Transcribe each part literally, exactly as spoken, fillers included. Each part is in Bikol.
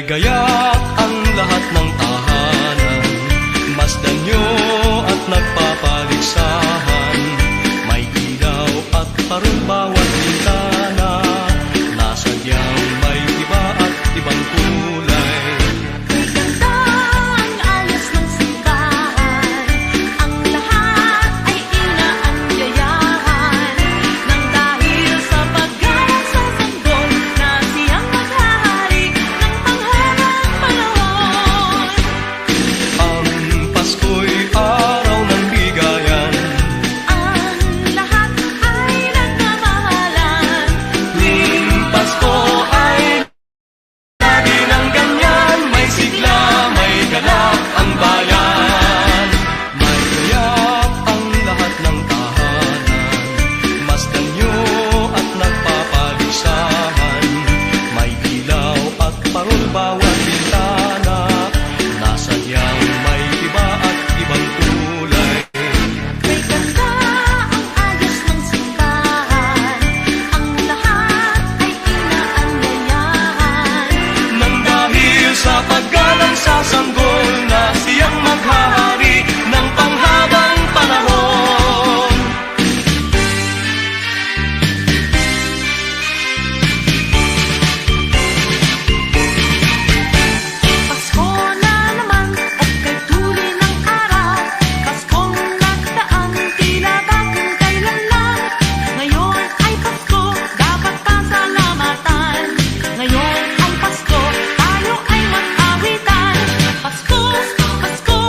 Gayak ang lahat ng tahanan, masdan niyo at nagpapaligsahan. May ilaw at parol bawat bintana, nasadyang may iba at ibang kulay. May ganda ang ayos ng simbahan, ang lahat ay inaanyayahan, nang dahil sa paggalang sa sanggol na siyang maghahari ng panghabang panahon. Ang Pasko'y araw ng bigayan. Ang lahat ay nagmamahalan. Tuwing Pasko ay lagi ng ganyan, may sigla, may galak ang bayan. May gayak ang lahat ng tahanan, masdan niyo at nagpapaligsahan. May ilaw at parol bawat bintana, nasadyang may iba at ibang kulay. May ganda ang ayos ng simbahan, ang lahat ay inaanyayahan. Nang dahil sa paggalang sa sanggol na siyang maghahari ng panghabang panahon. Pasko na naman, okay, tuli ng araw. Paskong nagdaang tila ba kung kailan lang. Ngayon ay Pasko, dapat pasalamatan. Ngayon ay Pasko, tayo ay mag-awitan. Pasko, Pasko,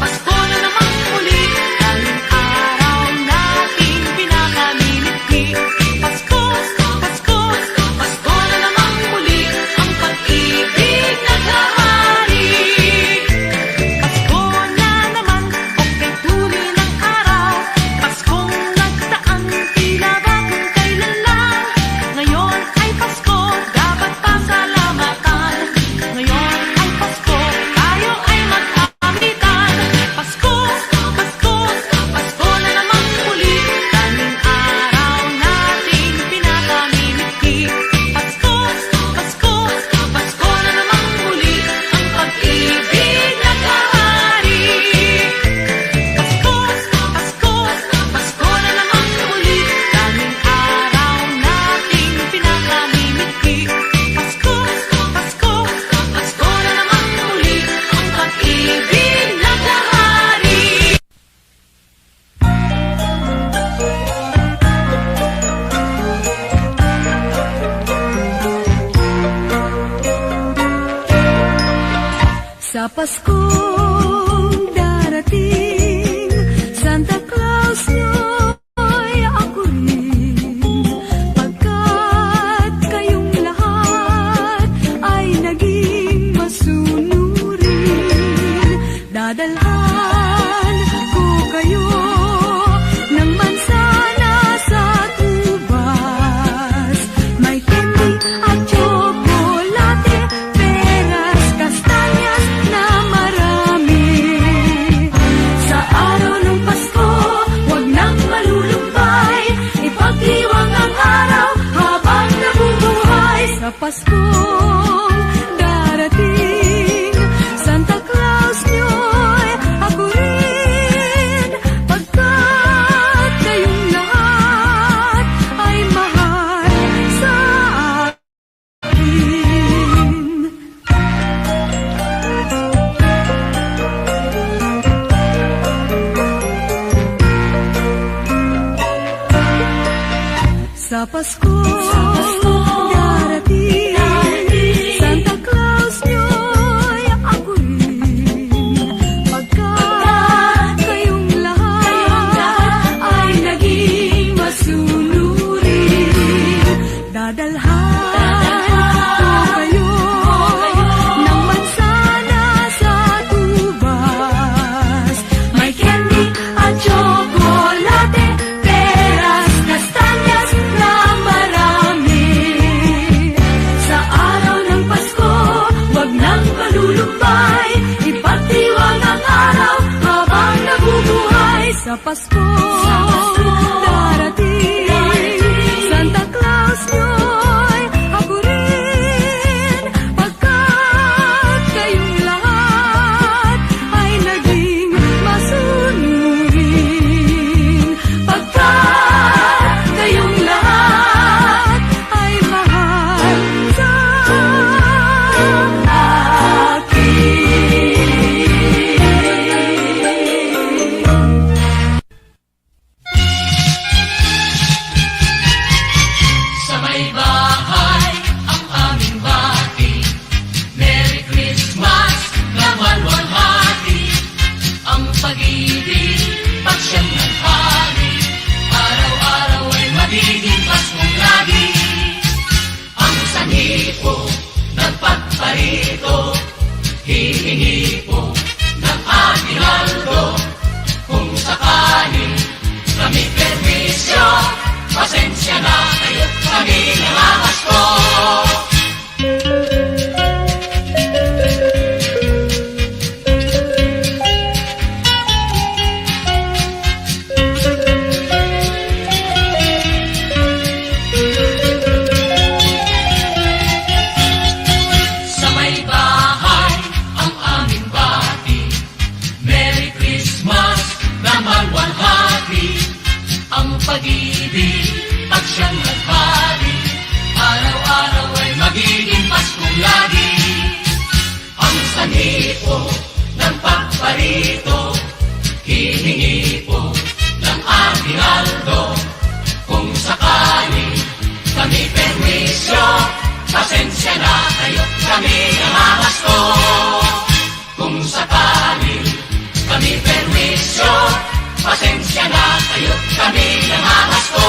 Pasko na namang muli, daling araw nating pinakamimithi. Pasko, Pasko, Pasko na namang muli, ang pag-ibig naghahari. Pasko na naman, okay, tuli ng araw. Paskong nagdaang tila ba kung kailan lang. Ngayon ay Pasko, dapat pasalamatan. Ngayon ay Pasko, tayo ay mag-awitan. Pasko, Pasko, Pasko na namang muli, daling araw nating pinakamimithi. Pasko, Pasko, Pasko na namang muli, ang pag-ibig naghahari. Pasko, Pasko, Pasko na namang muli, daling araw nating pinakamimithi. Pasko, Pasko, Pasko na namang muli, ang pag-ibig naghahari. Sa Paskong darating, Santa Claus nyo'y ako rin, pagkat kayong lahat ay naging masunurin. Dadalhan ko kayo ng mansana sa tubas. May candy at tsokolate, peras, kastanyas na marami. Sa araw ng Pasko, wag nang malulumbay. Ipagdiwang ang araw habang nabubuhay. Sa Paskong darating, Santa Claus nyo'y ako rin, pagkat kayong lahat ay mahal sa akin. Sa Pasko, sa Pasko darating, darating, Santa Claus nyo'y ako rin. Pagka kayong lahat, kayong lahat ay naging masunurin, dadalhan, dadalhan ko kayo, ko kayo ng mansana sa tubas. May candy at tsokolate, peras, kastanyas na marami. Sa araw ng Pasko, wag nang malulumbay. Ipagdiwang ang araw habang nabubuhay. Sa Pasko, sa Pasko darating, darating, Santa Claus nyo'y ako rin, pagka Kami namamasko. Sa may bahay ang aming bati. Merry Christmas na malwalhati. Ang pag-ibig at siyang naghari, araw-araw ay magiging Paskong lagi. Ang sanhi po ng pagparito, hiningi po ng aguinaldo. Kung sakali kami perwisyo, pasensya na kayo, kami namamasko. Kung sakali kami perwisyo, pasensya na kayo, kami namamasko.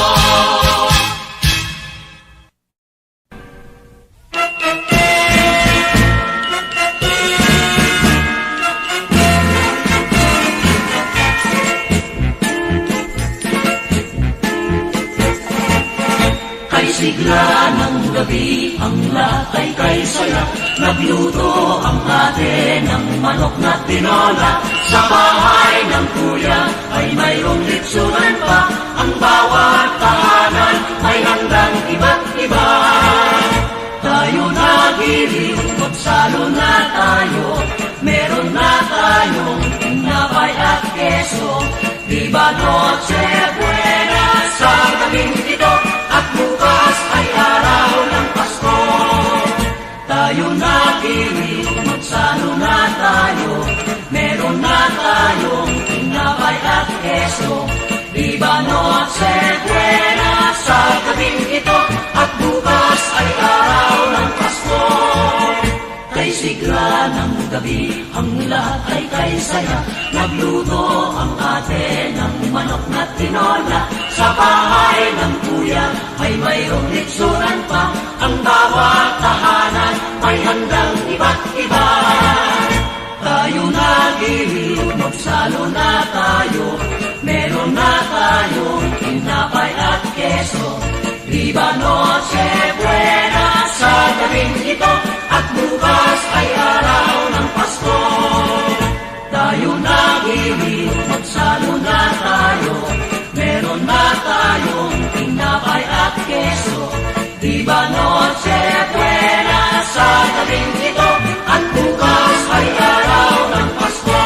Kay sigla ng gabi, ang lahat ay kay saya. Nagluto ang ate ng manok na tinola. Sa bahay ng kuya ay mayroong litsunan pa. Ang bawat tahanan may handang iba't iba. Tayo na, giliw, magsalo na tayo. Meron na tayong tinapay at keso. Viva Noche Buena sa gabing ito, at bukas ay araw ng Pasko. Tayo na, giliw, magsalo na tayo. Meron na tayong tinapay at keso. Viva Noche Buena sa gabing ito, at bukas ay araw ng Pasko. Kay sigla ng gabi, ang lahat ay kay saya. Nagluto ang ate ng manok na tinola. Sa bahay ng kuya ay mayroong litsunan pa. Ang bawat tahanan may handang iba't iba. Tayo na, giliw, magsalo na tayo. Meron na tayong tinapay at keso. Viva Noche Buena sa gabing ito, at bukas ay araw ng Pasko. Tayo na, giliw, magsalo na tayo. Meron na tayong tinapay at keso. Viva Noche Buena sa gabing ito, at bukas ay araw ng Pasko.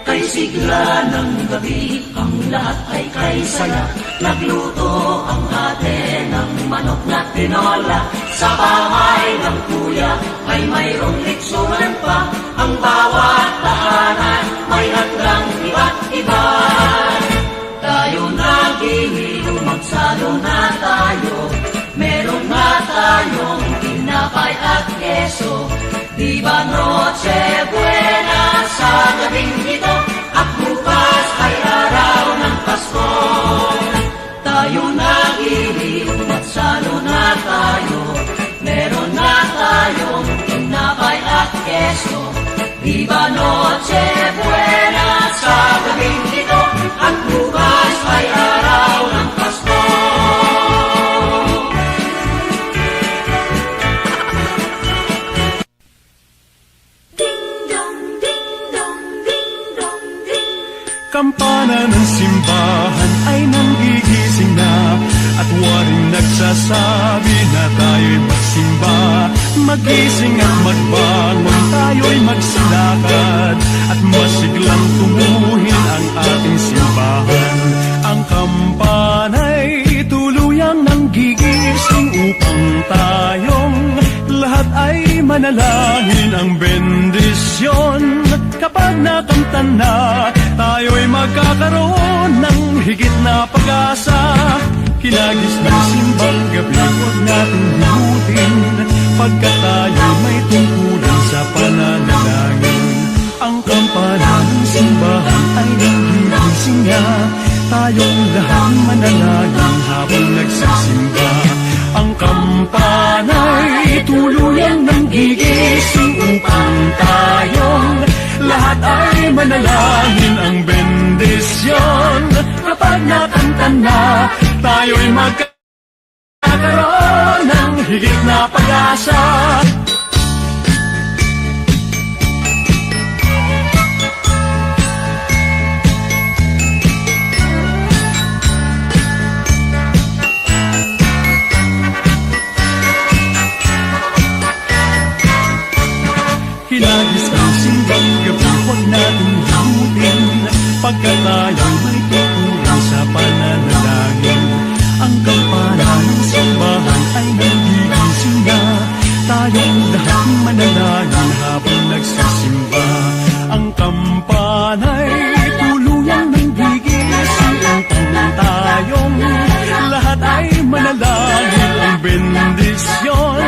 Kay sigla ng gabi, ang lahat ay kay saya. Nagluto ang ate ng manok na tinola. Sa bahay ng kuya ay mayroong litsunan pa. Ang bawat tahanan may handang iba't iba. Tayo na, giliw, magsalo na tayo. Meron na tayong tinapay at keso. Viva Noche Buena sa gabing ito, at bukas ay araw ng Pasko. Tayo na, giliw, magsalo na tayo. Meron na tayong tinapay at keso. Viva Noche Buena sa gabing ito, at bukas ay araw ng Pasko. Ding dong, ding dong, ding dong, ding. Kampana ng simbahan ay nanggigising na, at waring nagsasabi na tayo'y magsimba. Magising at magbangon, tayo'y magsilakad, at masiglang tubuhin ang ating simbahan. Ang kampana'y tuluyang nanggigising upang tayong lahat ay manalangin. Ang bendisyon, kapag nakamtan na, tayo'y magkakaroon ng higit na pag-asa. Kinagis ng simbang gabi, huwag nating limutin, pagkat tayo may tungkulin sa pananalangin. Ang kampana ng simbahan ay nanggigising na, tayong lahat manalangin habang nagsisimba. Ang kampana Panay tuluyang nanggigising upang tayong lahat ay manalangin ang bendisyon. Kapag nakamtan na, tayo'y magkakaroon ng higit na pag-asa. Hinagis ang simbang gabi, huwag natin limutin, pagka tayo may tutulong sa pananalangin. Ang kampana ng simbahan ay nanggigising na. Tayong lahat manalangin habang nagsisimba. Ang kampana'y tuluyang nanggigising upang tayong lahat ay manalangin. Ang bendisyon,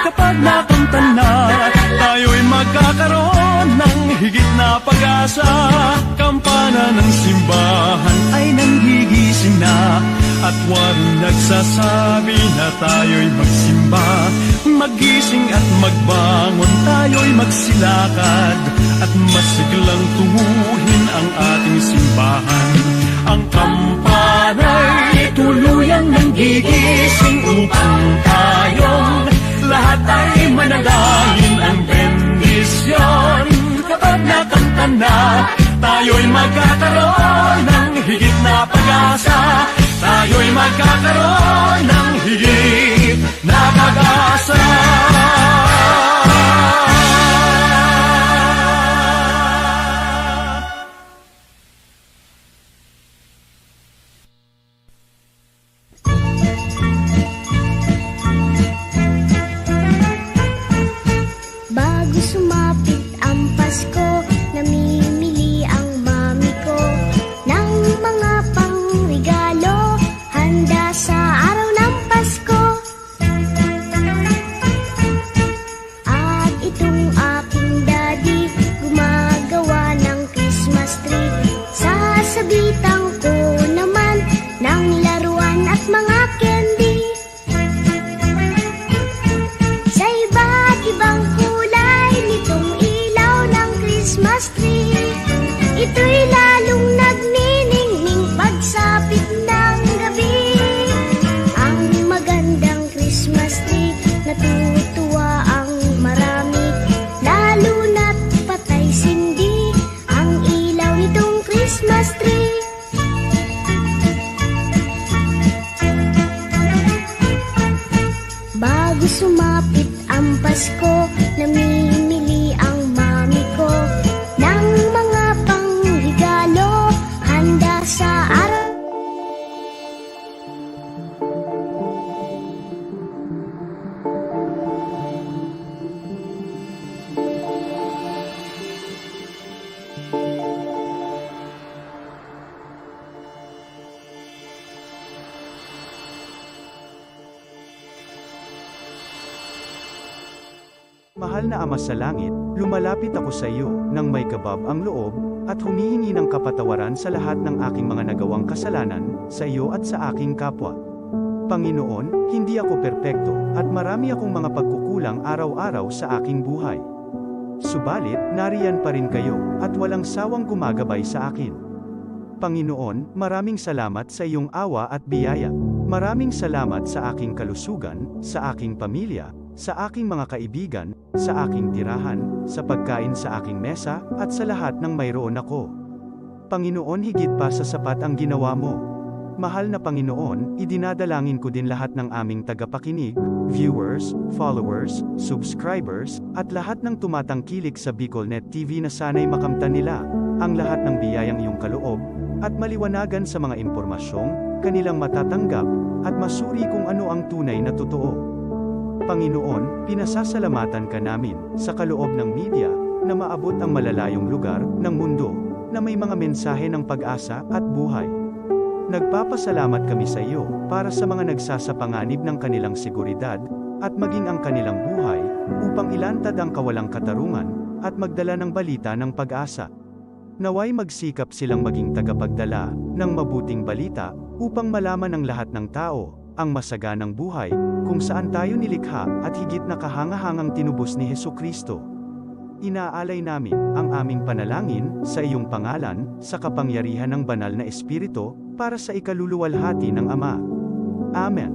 kapag nakamtan na, tayo'y magkakaroon ng higit na pag-asa. Kampana ng simbahan ay nanggigising na, at waring nagsasabi na tayo'y magsimba. Magising at magbangon, tayo'y magsilakad, at masiglang tunguhin ang ating simbahan. Ang kampana'y tuluyang nanggigising upang tayong lahat ay manalangin. Ang bendisyon, kapag nakamtan na, tayo'y magkakaroon ng higit na pag-asa. Tayo'y magkakaroon ng higit na pag-asa. Bago sumapit ang Pasko, namimili ang mami ko ng mga pangregalo, handa sa araw ng Pasko. At itong aking daddy, gumagawa ng Christmas tree. Sasabitan ko naman ng laruan at mga candy. Sa iba't ibang kulay nitong ilaw ng Christmas tree, ito'y lalong nagniningning pagsapit ng gabi. Ang magandang Christmas tree, natutuwa ang marami, lalo na't patay sindi ang ilaw nitong Christmas tree. Bago sumapit ang Pasko, namimili ang mami ko ng mga pangregalo, handa sa araw. Mahal na Ama sa Langit, lumalapit ako sa iyo nang may kabab ang loob at humihingi ng kapatawaran sa lahat ng aking mga nagawang kasalanan sa iyo at sa aking kapwa. Panginoon, hindi ako perpekto at marami akong mga pagkukulang araw-araw sa aking buhay. Subalit, nariyan pa rin kayo at walang sawang gumagabay sa akin. Panginoon, maraming salamat sa iyong awa at biyaya. Maraming salamat sa aking kalusugan, sa aking pamilya, sa aking mga kaibigan, sa aking tirahan, sa pagkain sa aking mesa, at sa lahat ng mayroon ako. Panginoon, higit pa sa sapat ang ginawa mo. Mahal na Panginoon, idinadalangin ko din lahat ng aming tagapakinig, viewers, followers, subscribers, at lahat ng tumatangkilik sa Bicolnet T V na sana'y makamtan nila ang lahat ng biyayang iyong kaloob at maliwanagan sa mga impormasyong kanilang matatanggap at masuri kung ano ang tunay na totoo. Panginoon, pinasasalamatan ka namin sa kaloob ng media na maabot ang malalayong lugar ng mundo na may mga mensahe ng pag-asa at buhay. Nagpapasalamat kami sa iyo para sa mga nagsasapanganib ng kanilang seguridad at maging ang kanilang buhay upang ilantad ang kawalang katarungan at magdala ng balita ng pag-asa. Naway magsikap silang maging tagapagdala ng mabuting balita upang malaman ng lahat ng tao ang masaganang buhay kung saan tayo nilikha at higit na kahangahangang tinubos ni Jesu-Cristo. Inaalay namin ang aming panalangin sa iyong pangalan, sa kapangyarihan ng Banal na Espiritu, para sa ikaluluwalhati ng Ama. Amen.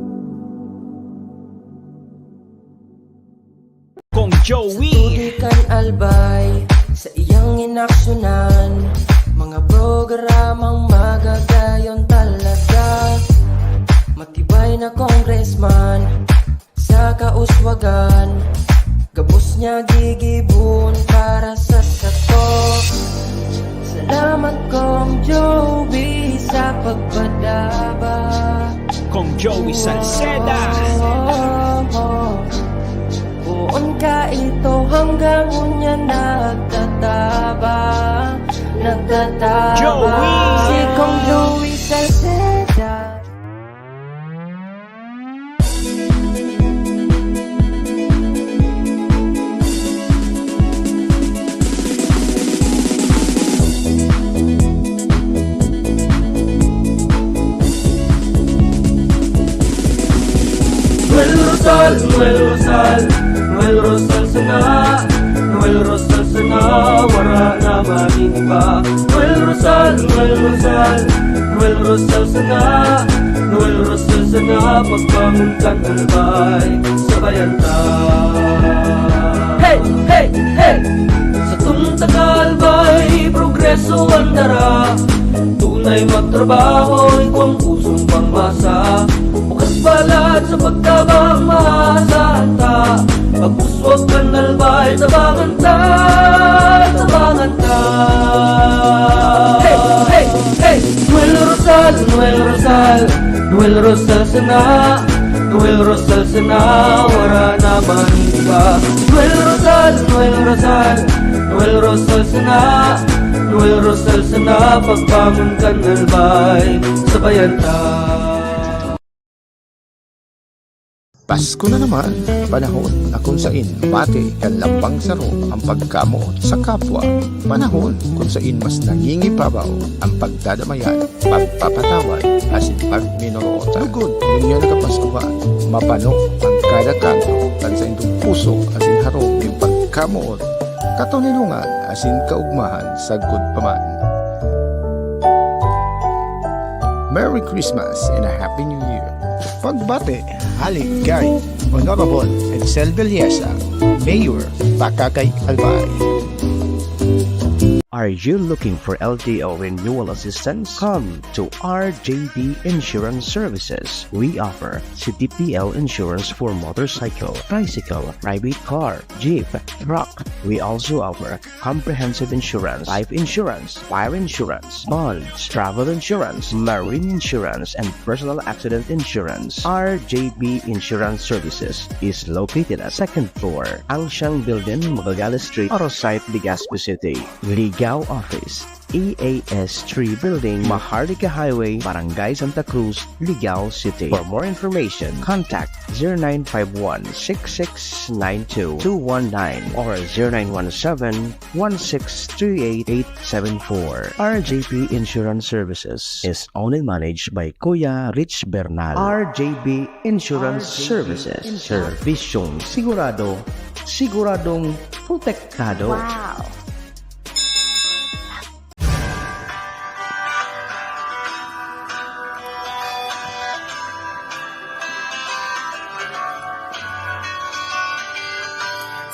Kong Joey. Sa tubig kan Albay, sa iyang inaksyonan, mga programang magagayon talaga. Matibay na congressman, sa kauswagan, gabos niya gigibon para sa sato. Salamat, Kong Joey, sa pagpadaba. Kong Joey Salceda. Poon ka ito hanggang unya nagtataba, nagtataba. Joey! Si Kong Joey Salceda. Noel Rosal, Noel Rosal, Noel Rosal sana, Noel Rosal sana, wara na man iba. Noel Rosal, Noel Rosal, Noel Rosal sana, Noel Rosal sana, pagbangon kan Albay, sabayan ta. Hey, hey, hey! Satong taga Albay, progreso an dara. Tunay magtrabaho, igwang pusong pangmasa. Bukas balat sa pagtabang, maasahan ta. Pag-uswag kan Albay, tabangan ta, tabangan ta. Hey, hey, hey! Noel Rosal, Noel Rosal, Noel Rosal sana, Noel Rosal sana, wara na man iba. Noel Rosal, Noel Rosal, Noel Rosal sana, Noel Rosal sana, pagbangon kan Albay, sabayan ta. Pasko na naman, panahon na kung sain bati kan lambang saro ang pagkamoot sa kapwa. Panahon kung sain mas nangingibabaw ang pagdadamayan, pagpapatawad, asin pagminorotan. Lugod, ngunyan na kapaskuhan, mapano ang kada kanto kan saindong puso asin harong nin pagkamoot, katoninongan, asin kaugmahan sagkod pa man. Merry Christmas and a Happy New Year! Pagbati hali kay Honorable Edsel Villesa, Mayor, Pakakay, Albay. Are you looking for L T O renewal assistance? Come to R J B Insurance Services. We offer C T P L insurance for motorcycle, tricycle, private car, jeep, truck. We also offer comprehensive insurance, life insurance, fire insurance, bonds, travel insurance, marine insurance, and personal accident insurance. R J B Insurance Services is located at second floor, Ancien Building, Magallanes Street, Arosite, Legazpi City. Ligao Office, E A S three Building, Maharlika Highway, Barangay Santa Cruz, Ligao City. For more information, contact zero nine five one, six six nine two, two one nine or zero nine one seven, one six three eight, eight seven four. R J P Insurance Services is owned and managed by Kuya Rich Bernal. R J P Insurance Services. Serbisyong sigurado, siguradong protektado. Wow!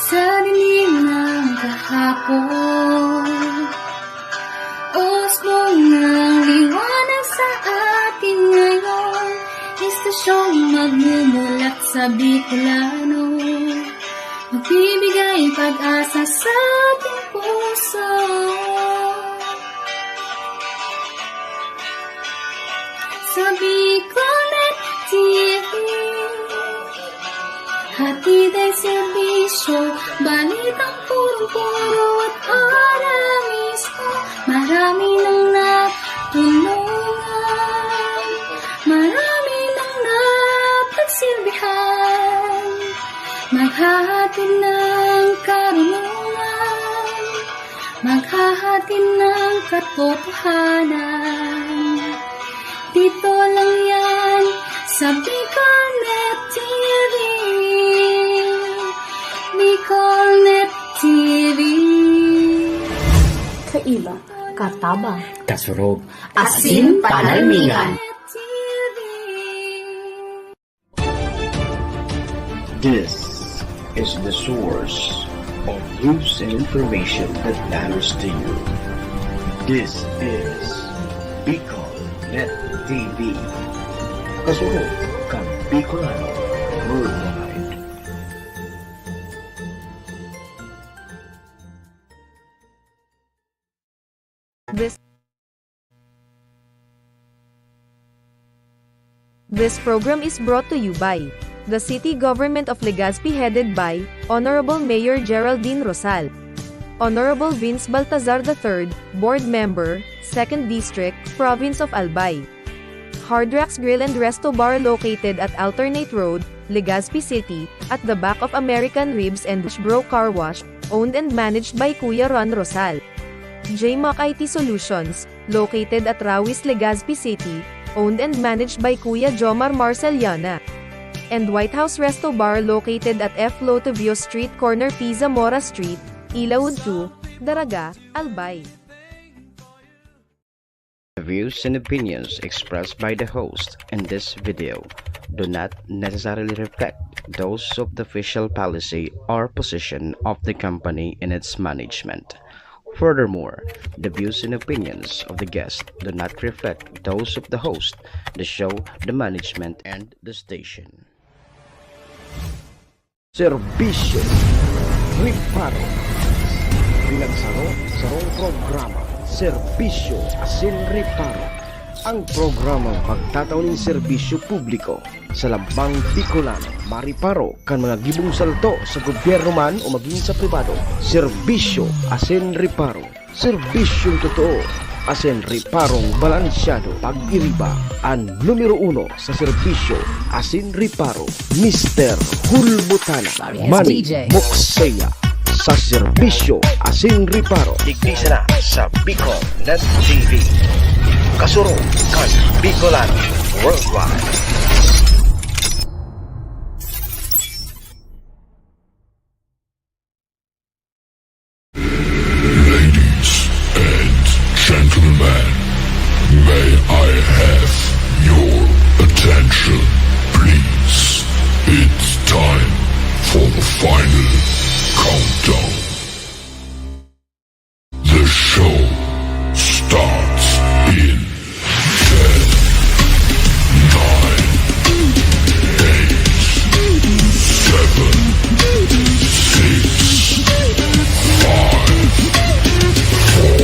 Sa dilim ng kahapon, usbong ng liwanag sa atin ngayon, istasyong magmumulat sa Bicolano. Magbibigay pag-asa sa ating puso. Sa Bicolnet T V, hatid ay serbisyo, balitang punong-puno at ora mismo. Marami nang natulungan, marami nang napagsilbihan. Maghahatid ng karunungan, maghahatid ng katotohanan. Dito lang yan Sa Bicolnet T V, Bicolnet T V. Kaiba, katabang, kasurog, asin panalmingan. This is the source of news and information that matters to you. This is Bicol Net T V. Kasunod kan Bicolano Worldwide. This This program is brought to you by the City Government of Legazpi, headed by Honorable Mayor Geraldine Rosal, Honorable Vince Baltazar the third, Board Member, Second District, Province of Albay. Hard Rocks Grill and Resto Bar located at Alternate Road, Legazpi City, at the back of American Ribs and Bro Car Wash, owned and managed by Kuya Ron Rosal. J Mac I T Solutions, located at Rawis, Legazpi City, owned and managed by Kuya Jomar Marceliana. And White House Resto Bar located at F Lotevio Street, corner P Zamora Street, Ilaud two, Daraga, Albay. The views and opinions expressed by the host in this video do not necessarily reflect those of the official policy or position of the company and its management. Furthermore, the views and opinions of the guest do not reflect those of the host, the show, the management, and the station. Serbisyo Reparo. Pinagsaro-sarong programa, Serbisyo asin Reparo. Ang programang magtatao nin serbisyo publiko sa lambang Bicolano, mareparo kan mga gibong salto sa gobyerno man o magin sa pribado. Serbisyo asin Reparo. Serbisyong totoo asin reparong balansyado. Pag-iriba an numero uno sa serbisyo asin reparo, Mister Hulbutana, Manny Moksea, sa serbisyo asin reparo. Digdi sana sa Bicol Net T V. Kasurog kan Bicolano Worldwide. Ladies and gentlemen, may I have your attention, please? It's time for the final countdown. The show starts in ten, nine, eight, seven, six, five, four,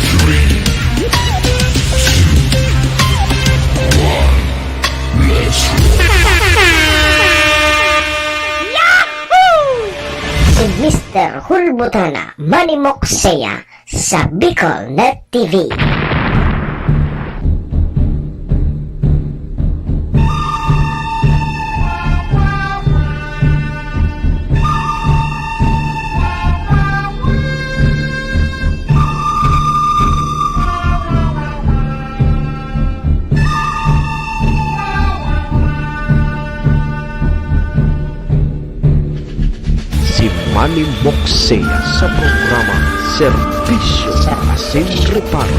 three, two, one. Let's roll. Si Mister Hulbutana, Manny Moksea, sa Bicol Net T V. Si Manny Moksea sa programa Serbisyo asin Reparo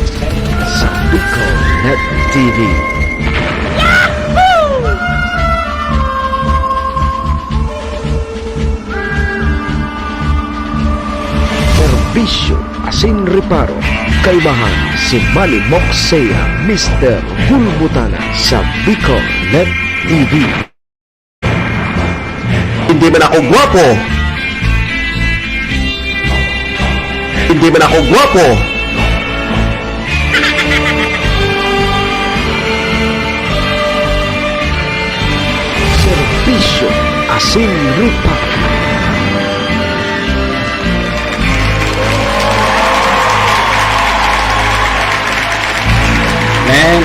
sa Bicol Net T V. Serbisyo asin Reparo, kaibahan si Manny Moksea, Mister Hulbutana sa Bicol Net T V. Hindi man ako gwapo. Hindi man ako gwapo. Serbisyo asin reparo. Man.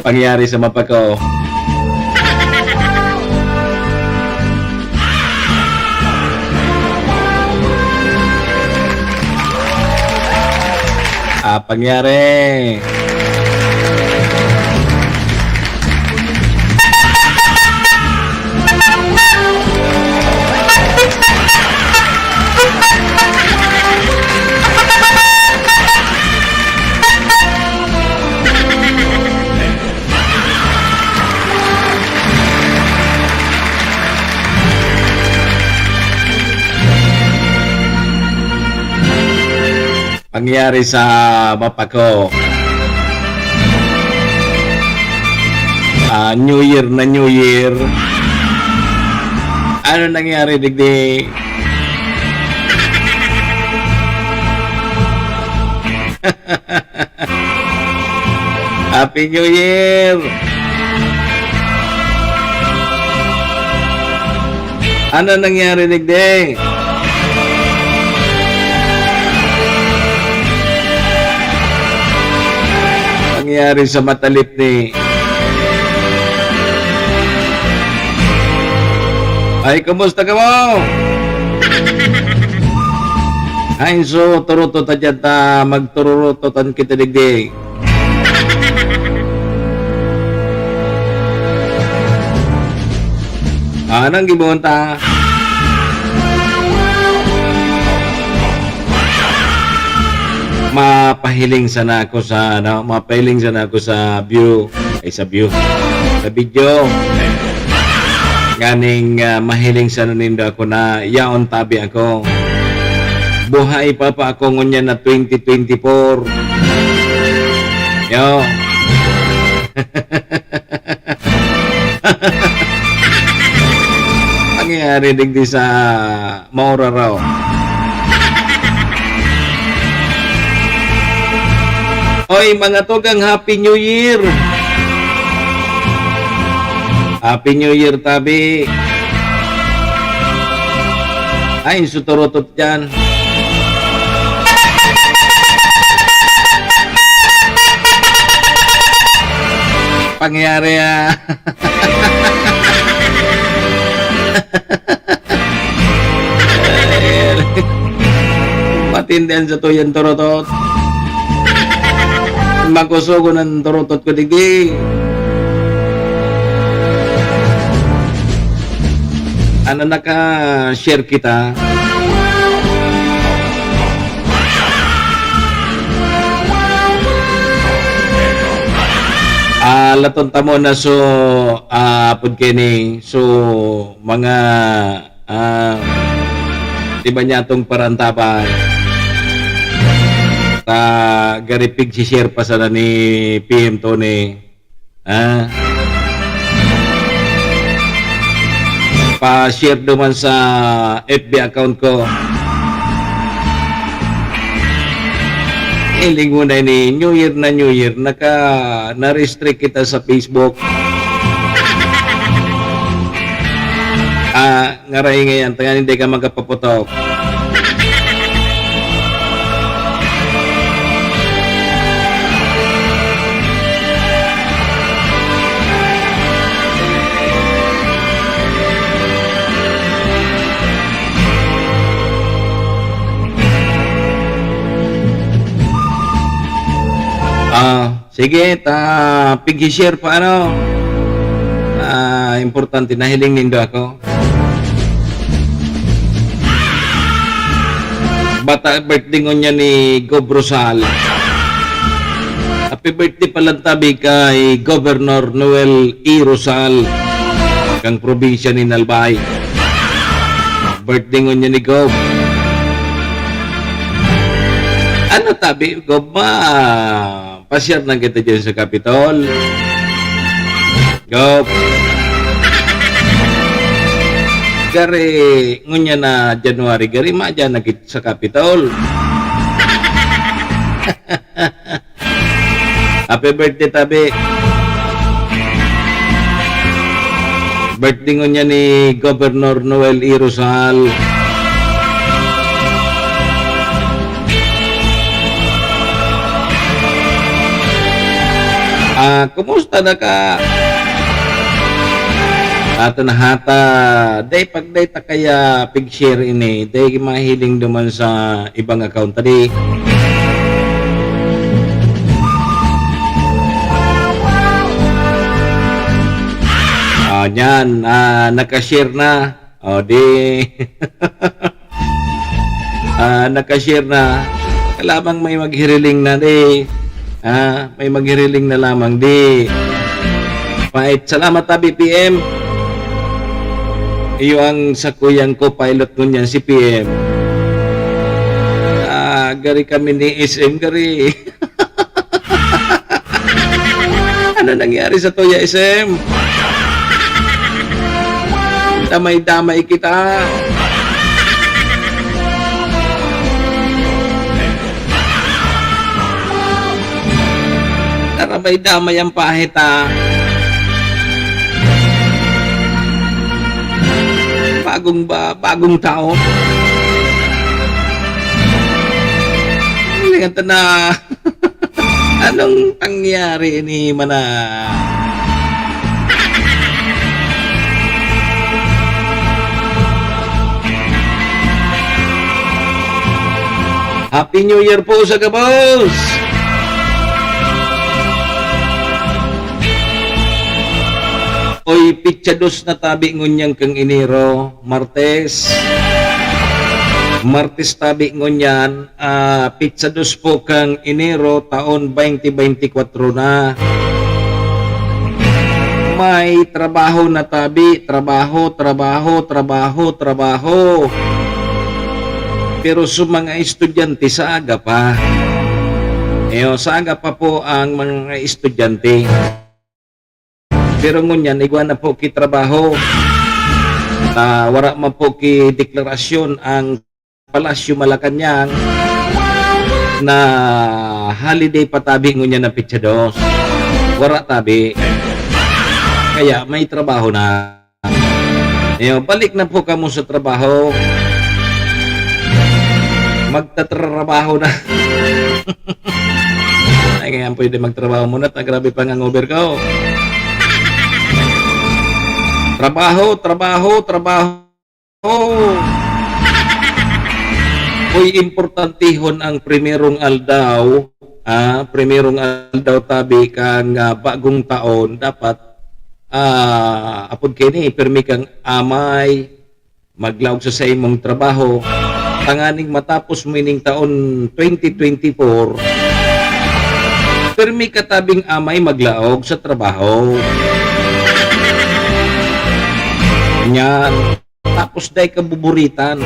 Pangyari sa mapa ko. Ah, pangyari. Pangyari sa mapa ko. Ah, New Year na New Year. Ano nangyari digdi? Happy New Year! Ano nangyari digdi? Nangyari sa matalip ni... Ay, kumusta kamo? Ay, so, turuto ta dyan ta, magtururutotan kita digdi. Ah, nang gibohon ta? Mapahiling sana ako sa, ano, mapahiling sana ako sa view, ay, sa view, sa video. Nganing, ah, mahiling sana nindo ako na yaon tabi ako. Buhay pa pa ako ngunyan na twenty twenty-four. Yo. Pangyayari digdi sa Mauraraw. Oy, mga tugang, Happy New Year! Happy New Year, tabi! Ay, suturutot dyan. Pangyayari, ah. Matindi an satuyang turutot. Makusogon an turutot ko digdi. Ano, naka-share kita? Ah, laton ta mo na so, ah, apod kini. So, mga, ah, iba niya tong parantaban. Ta, garipig si share pa sana ni P M Tony. Ah. Pa-share duman sa F B account ko. Eh, lingunay ni New Year na New Year, naka, na-restrict kita sa Facebook. Ah, ngaray ngayan, tanganing di ka makapaputok. Ah, sige, ta, pighi-share pa, ano? Ah, importante, nahiling nindo ako. Bata, birthday ngunyan ni Gob Rosal. Happy birthday pala tabi kay Governor Noel E. Rosal, kang probinsya ni Albay. Birthday ngunyan ni Gob. Ano tabi, Gob, ma? Pasyar lang kita dyan sa Capitol. Gob. Gari, ngunyan na January, gari, madyan na kit-, sa Capitol. Happy birthday, tabi. Birthday ngunyan ni Governor Noel E. Rosal. Ah, kumusta na ka? Ato na hata, day pag day ta kaya pig-share ini, day mahiling duman sa ibang account tadi. Ah, yan, ah, naka-share na. O, di. Ah, naka-share na. Lamang may maghiriling na, di. Ah, may maghiriling na lamang, di. Pait. Salamat, Tabi P M. Iyo ang sakuyang co-pilot ngunyan, si P M. Ah, gari kami ni S M, gari. Ano nangyari sa Toya S M? Damay-damay kita. Damay-damay ang pahit, ah. Bagong ba, bagong taon. Hindi ka na. Anong pangyari ini, mana? Happy New Year po sa gabos! Oy, pitsa dos na tabi ngunyan kang Enero, Martes. Martes tabi ngunyan, ah, pitsa dos po kang Enero, taon twenty twenty-four na. May trabaho na tabi, trabaho, trabaho, trabaho, trabaho. Pero sa mga estudyante, sa aga pa. Eyo, sa aga pa po ang mga estudyante. Pero ngunyan, igwa na po ki trabaho. Ah, wara man po ki deklarasyon ang Palasyo Malacañang na holiday pa tabi ngunyan na petsa dos. Wara tabi. Kaya may trabaho na. Ayo, balik na po kamo sa trabaho. Magtatrabaho na. Ay, ngayon pwede magtrabaho muna. Ta, grabe pang hangover ko. Trabaho, trabaho, trabaho. Uy, importantihon ang primerong aldaw, ah, primerong aldaw tabi kang, ah, bagong taon, dapat, ah, apod kaini, pirmi kang amay, maglaog sa saimong trabaho, tanganing matapos mo ining taon twenty twenty-four, pirmi ka tabing amay maglaog sa trabaho. Yan. Tapos dai ka buburitan.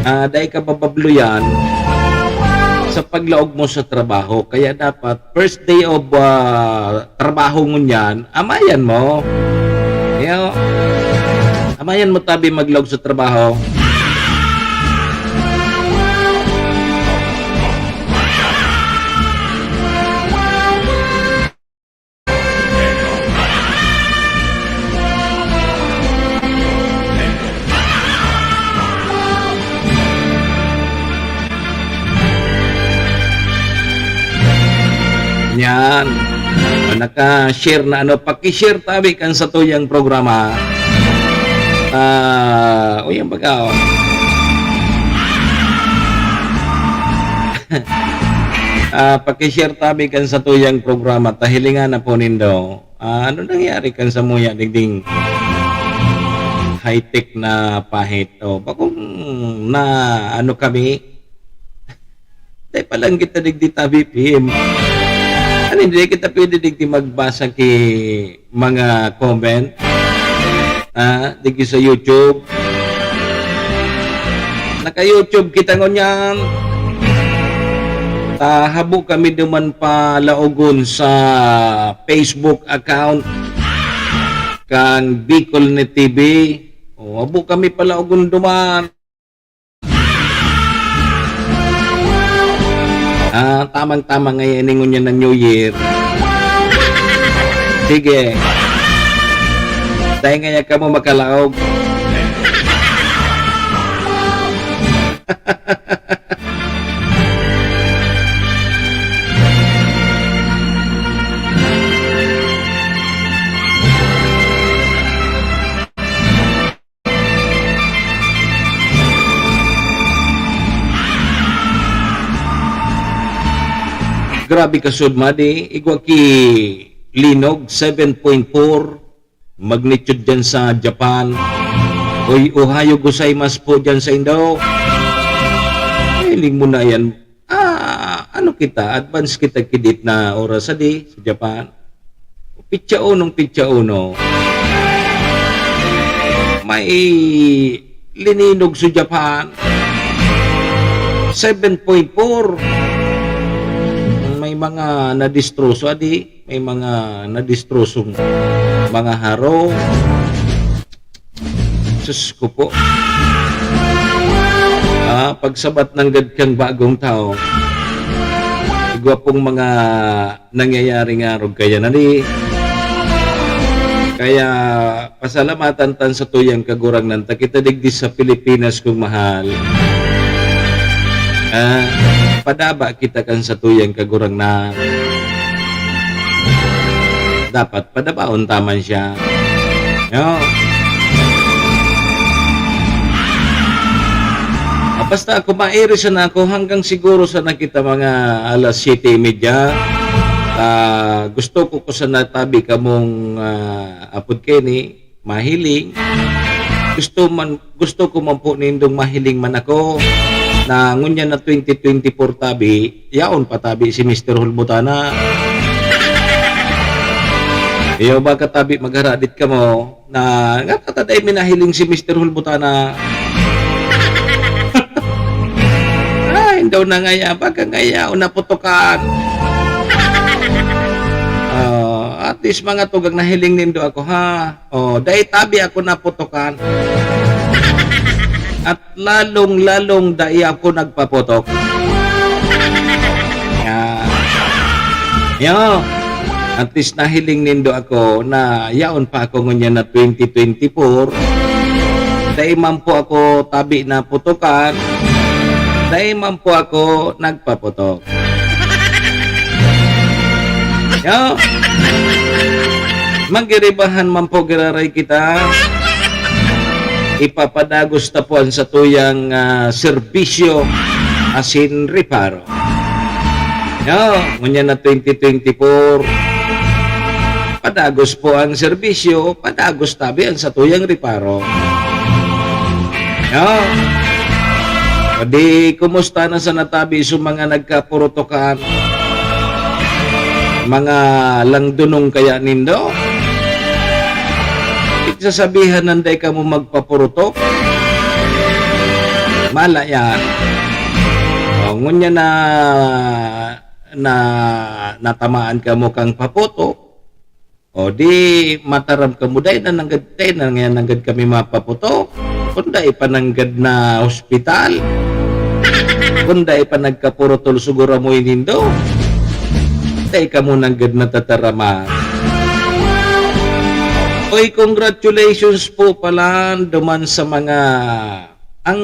Ah, dai ka bababluyan sa paglaog mo sa trabaho. Kaya dapat, first day of, ah, trabaho ngunyan, amayan mo. Kaya, amayan mo tabi maglaog sa trabaho. Yan. O, naka-share na, ano, paki-share tabi kan satuyang programa. Ah, o, yan baga, o. Ah, paki-share tabi kan satuyang programa, ta hilinga na po nindo. Ah, ano nangyari kan samuya digding high-tech na pahit? O, bakong na ano kami? Dai pa lang kita digdi tabi, P M. Ano, hindi kita pwede digdi magbasa ki mga comment, ah, digdi sa YouTube. Naka-YouTube kita ngunyan. Ta, habo kami duman palaogon sa Facebook account kan Bicol Net T V. O, habo kami palaogon duman. Ah, tamang-tama ngayon, ini ngunyan ng New Year. Sige. Dahil ngayon ka mo makalaog. Grabe ka sud, Madi. Igwa ki linog, seven point four magnitude dyan sa Japan. Oy, ohayo gozaimasu po dyan sa Indo. Hiling mo na yan. Ah, ano kita? Advance kita kidit na oras, adi, sa Japan. Pitsa unong pitsa uno. May lininog sa Japan. Seven point four. May mga nadistroso, adi. May mga nadistrosong mga harong. Sus ko po. Ah, pagsabat nanggad kang bagong taon, igwa pong mga nangyayari nga arog kaya na ni. Kaya pasalamatan tan sa tuyang kagurangnan ta kita digdi sa Pilipinas, kong mahal. Ah, padaba kita kan sa tuyang kagurangnan. Dapat padabaon ta man siya. No? Ah, basta ako, mairi sana ako hanggang siguro sana kita mga alas siyete y media. Ah, gusto ko ko sana tabi kamong, ah, apod keni, mahiling. Gusto man, gusto ko man po nindong mahiling man ako na ngunyan na twenty twenty-four tabi, yaon pa tabi si Mister Hulbutana. Iyo ba katabi magharadit kamo na nga tataday minahiling si Mister Hulbutana? Ay, daw na ngaya, baga ngaya, o naputukan. Ah, at least mga tugang nahiling nindo ako, ha? Oh, dai tabi ako naputukan. At lalong-lalong dai ako nagpaputok. Yan. Yo. At least nahiling nindo ako na yaon pa ako ngunyan na twenty twenty-four. Dai man po ako tabi naputukan. Dai man po ako nagpaputok. Yo. Magiribahan man po giraray kita. Ipapadagos ta po an satuyang, ah, serbisyo asin reparo. Yo, ngunyan na twenty twenty-four, padagos po ang serbisyo, padagos tabi ang satuyang reparo. Yo. O di, kumusta na sana tabi sa mga nagkapurutukan? Mga langdunong kaya nindo? Sasabihan nanday kamo magpapurutok? Mala yan. O, ngunyan na, na natamaan kamo kang paputok, o di mataram kamo, dai na nanggad, dai na ngayon nanggad kami mapaputok. Kung dai pa nanggad na hospital, kung dai pa nagkapurutol, siguro mo inindo. Dai kamo nanggad natataraman. Oy, congratulations po pala duman sa mga, ang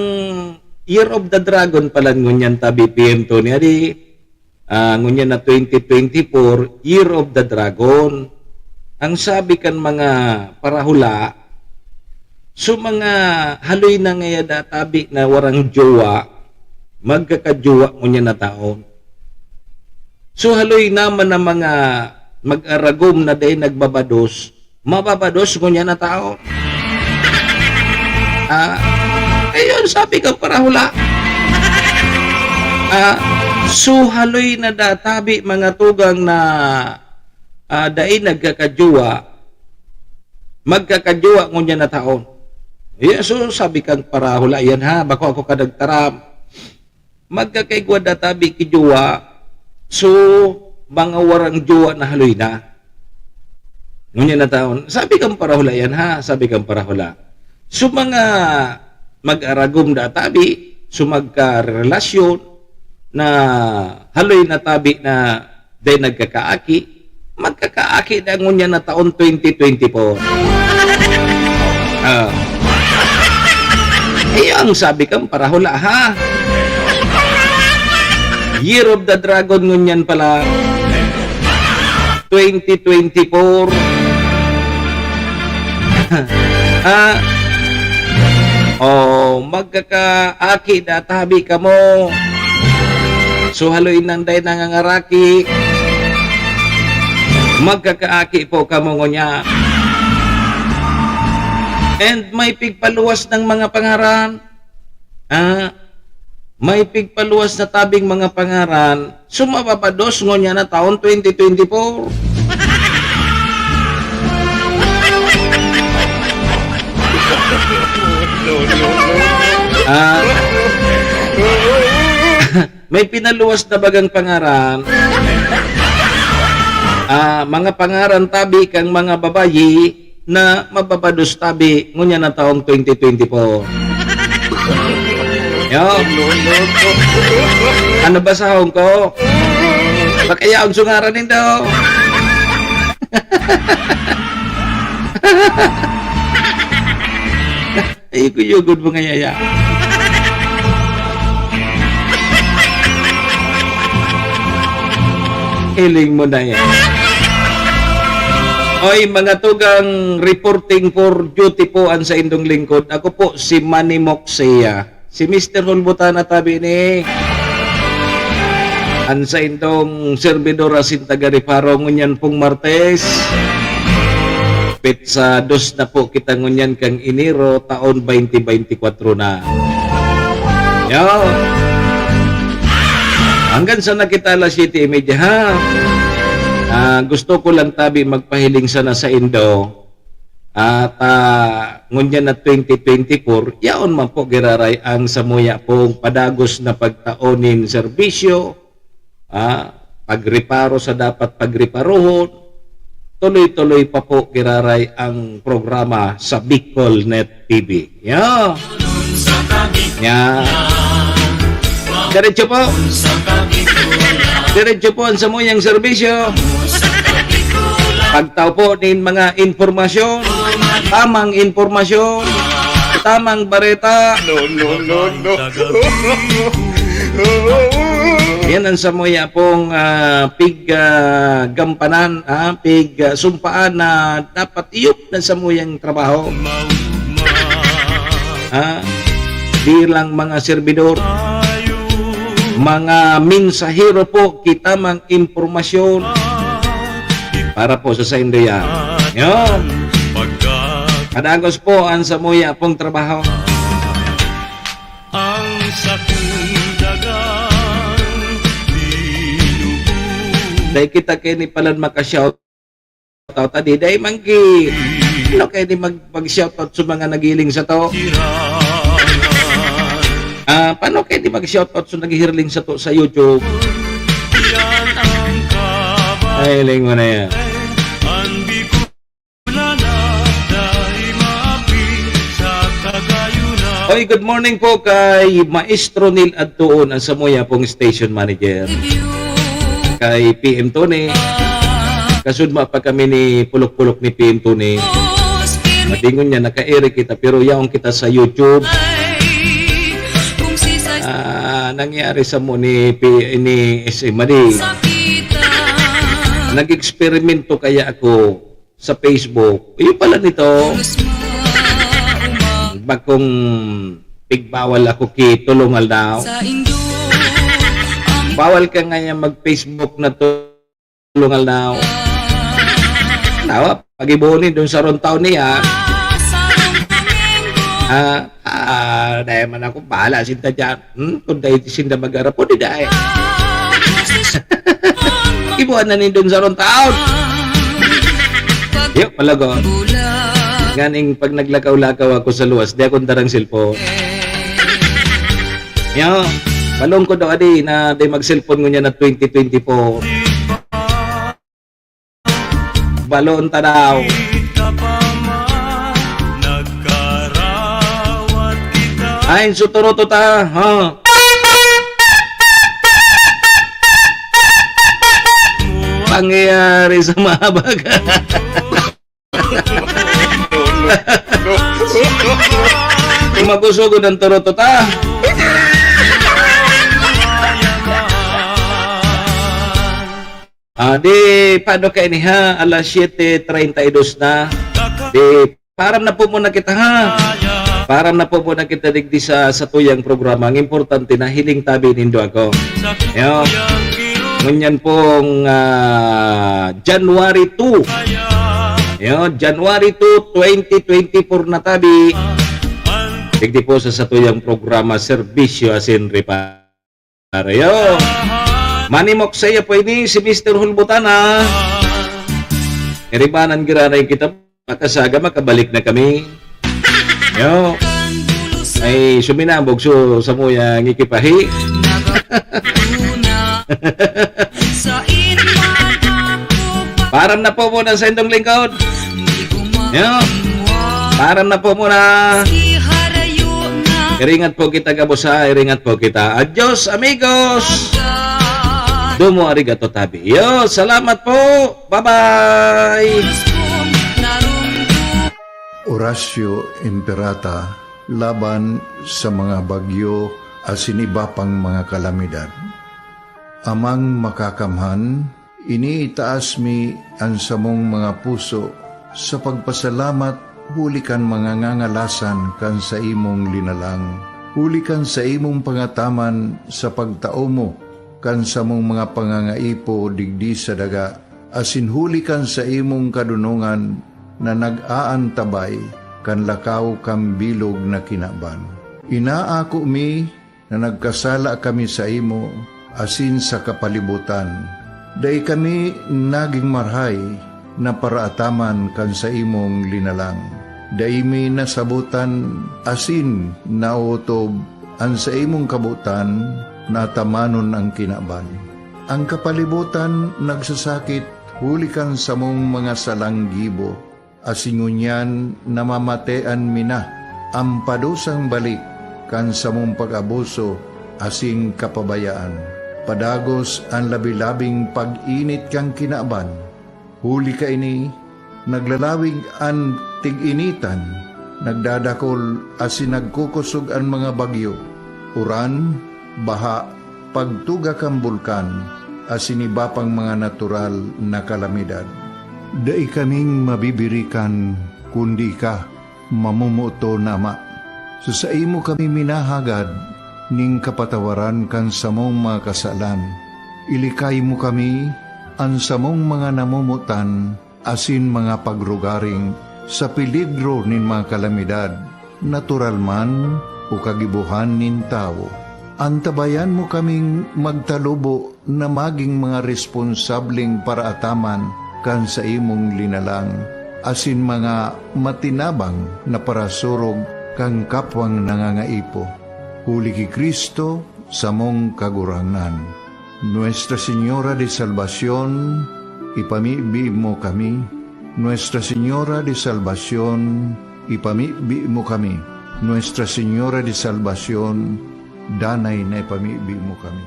Year of the Dragon pala ngunyan tabi, P M Tony. Adi, ah, ngunyan na twenty twenty-four, Year of the Dragon. Ang sabi kan mga parahula, so mga haloy na ngaya databi na warang jowa, magkakajowa ngunyan na taon. So haloy naman na mga mag-aragom na dai nagbabados, mababados ngunyan na taon. Ah, ayun, sabi ka parahula. Ah, so haloy na databi mga tugang na, ah, dai nagkakajowa, magkakajowa ngunyan na taon. Yan, so sabi kang parahula, yan ha, bako ako ka nagtaram. Magkakaigwa databi ki jowa, so mga warang jowa na haloy na. Ngunyan na taon, sabi kang parahula yan ha, sabi kang parahula. So mga mag-aragom databi, so magkarelasyon na haloy na tabi na dai nagkakaaki, magkakaaki na ngunyan na taon twenty twenty-four. Ah. Iyo ang sabi kang parahula, ha? Year of the Dragon ngunyan pala. Twenty twenty-four. Ah. Oh, magkakaaki na tabi kamo. So, haloy nang dai nangangaraki. Magkakaaki po kamo ngunyan. And may pigpaluwas ng mga pangaran. Ah, may pigpaluwas na tabing mga pangaran. So, mapapados ngunyan na taon twenty twenty-four. Ah, may pinaluwas na bagang pangaran. Ah, mga pangaran tabi kang mga babayi na mababados tabi ngunyan na taong twenty twenty-four. Yo. Ano ba sa Hong Kong? Baka yaon sungaran nindo. Ay, kuyugod mo nga yaya. Hiling mo na yan. Oy, mga tugang, reporting for duty po ang sa indong lingkod. Ako po si Manny Moxia. Si Mister Hulbutana tabi ni ang sa indong servidor asin taga Reparo ngunyan pong Martes. Petsa dos na po kita ngunyan kang Enero, taon twenty twenty-four na. Yo. Hanggang sa nakita alas siyete y media, ha? Ah, gusto ko lang tabi magpahiling sana sa indo. At, ah, ngunyan na twenty twenty-four, yaon man po giraray ang samuya pong padagos na pagtao nin serbisyo, ah, pagreparo sa dapat pagreparohon, tuloy-tuloy pa po giraray ang programa sa Bicol Net T V. Yeah. Yeah. Diretso po. Diretso po ang samuyang serbisyo. Pagtao po nin mga impormasyon, tamang impormasyon, tamang bareta. No, no, no, no. Yan ang samuya pong, ah, pig, ah, gampanan, ah, pig, ah, sumpaan na dapat iyop na samuyang trabaho. Ah, bilang mga servidor, mga mensahero po, kita mang impormasyon para po sa saindo yan. Yun. Padagos po ang samuya pong trabaho. Ang sakong dagang binubuo. Dahil kita kayo ni palan makashout out, adi, dai man ki-, ano kayo di mag-, mag-shoutout sa mga nagiling sa to? Ah, paano kayo di mag-shoutout sa naghihirling sa to sa YouTube? Ay, hiling mo na yan. Oy, good morning po kay Maestro Neil Adtuon, ang samuya pong station manager. Kay P M Tony. Kasudma pa kami ni Pulok-Pulok ni P M Tony. Madingon niya, nakairi kita, pero yaon kita sa YouTube. Ah, nangyari sa mo ni P-, ni S M Madi. Nag-eksperimento kaya ako sa Facebook. Yun pala nito. Bakong pigbawal ako ki Tulong Aldaw. Bawal ka nga niya mag-Facebook na Tulong Aldaw. Nawa, pag-ibuhon ni doon sa rong taon niya. Ah, ah, dahil man ako, bahala sinta dyan. Hmm? Kung dahil sinda mag-arap, pwede dahil. Ibuan na nin doon sa rong taon. Yo, palago. Ganing pag naglakaw-lakaw ako sa luwas, di akong darang cellphone. Yo, balong ko daw, adi, na di mag-cellphone ngunyan na twenty twenty-four. Balon ta daw. Ay, suturo to ta, ha? Pangyayari sa mahabag. Magusugod ang turutot, ah. Ah, di, paano kayo ni ha? Alas siyete treinta y dos na. Di, param na po muna kita, ha? Paaram na po muna kita digdi sa satuyang programa. Ang importante, nahiling tabi nindo ako. Yo. Ngunyan pong, ah, January two. Yo, January two, twenty twenty-four na tabi. Digdi po sa satuyang programa, Serbisyo Asin Reparo. Yo. Manimok saiya po ini si Mister Hulbutana. Iribanan giraray kita, makasaga, makabalik na kami. Yo. Ay, suminambog so, sa muyang ikipahi. Paaram na po muna sa indong lingkod. Yo. Paaram na po muna. Iringat po kita, gabos, ha? Iringat po kita. Adios, amigos. Domo arigato tabi. Yo, salamat po. Bye-bye. Horacio Imperata laban sa mga bagyo asin iba pang mga kalamidad. Amang Makakamhan, iniitaas mi an samong mga puso sa pagpasalamat huli kan mga ngangalasan kan saimong linalang, huli kan saimong pangataman sa pagtao mo kan samong mga pangangaipo digdi sa daga, asin huli kan saimong kadonongan na nag-aantabay kan lakaw kan bilog na kinaban. Inaako mi na nagkasala kami saimo asin sa kapalibotan. Dai kami nagin marahay na paraataman kan saimong linalang. Dai mi nasabotan asin naotob an saimong kabotan na atamanon an kinaban. An kapalibotan nagsasakit huli kan samong mga salang gibo. Asin ngunyan namamatean mi na an padusang balik kan samong pag-abuso asin kapabayaan. Padagos an labi-labing pag-init kan kinaban. Huli kaini, naglalawig an tig-initan, nagdadakol asin nagkukosog an mga bagyo, uran, baha, pagtuga kan bulkan, asin iba pang mga natural na kalamidad. Dai kaming mabibirikan, kundi ika, mamomoton na Ama. Sa saimo kami minahagad nin kapatawaran kan samong mga kasalan. Ilikay mo kami, an samong mga namomotan, asin mga pagrugaring sa peligro nin mga kalamidad, natural man o kagibohan nin tawo. Antabayan mo kaming magtalubo na magin mga responsableng paraataman kan saimong linalang, asin mga matinabang na parasurog kan kapwang nangangaipo. Huli ki Cristo, samong Kagurangnan. Nuestra Señora de Salvacion, ipamibi mo kami. Nuestra Señora de Salvacion, ipamibi mo kami. Nuestra Señora de Salvacion, danay na ipamibi mo kami.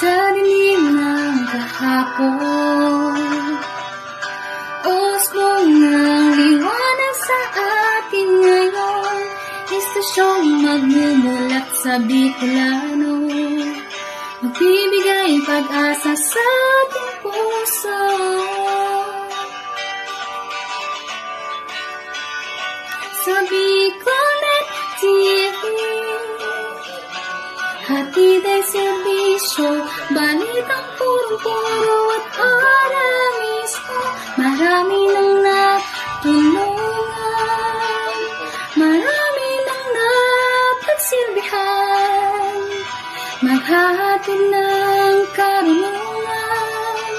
Sa dilim ng kahapon, usbong ng liwanag sa atin ngayon, estasyong magmumulat sa Bicolano, magbibigay pag-asa sa ating puso. Sa Bicolnet T V, hatid ay serbisyo, balitang purong-puro at ora mismo. Marami nang natulungan, marami nang napagsilbihan. Maghahatid ng karunungan,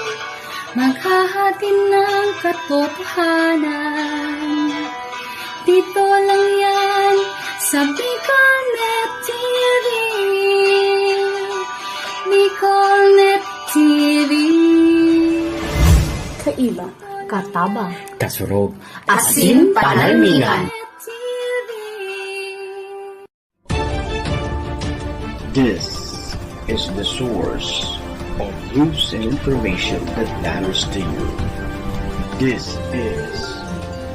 maghahatid ng katotohanan. Dito lang yan sa Bicolnet T V. Bicolnet T V. Kaiba, katabang, kasurog, asin panalmingan. This is the source of news and information that matters to you. This is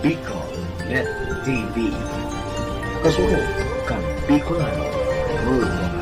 Bicol Net T V. Kasunod kan Bicolano, World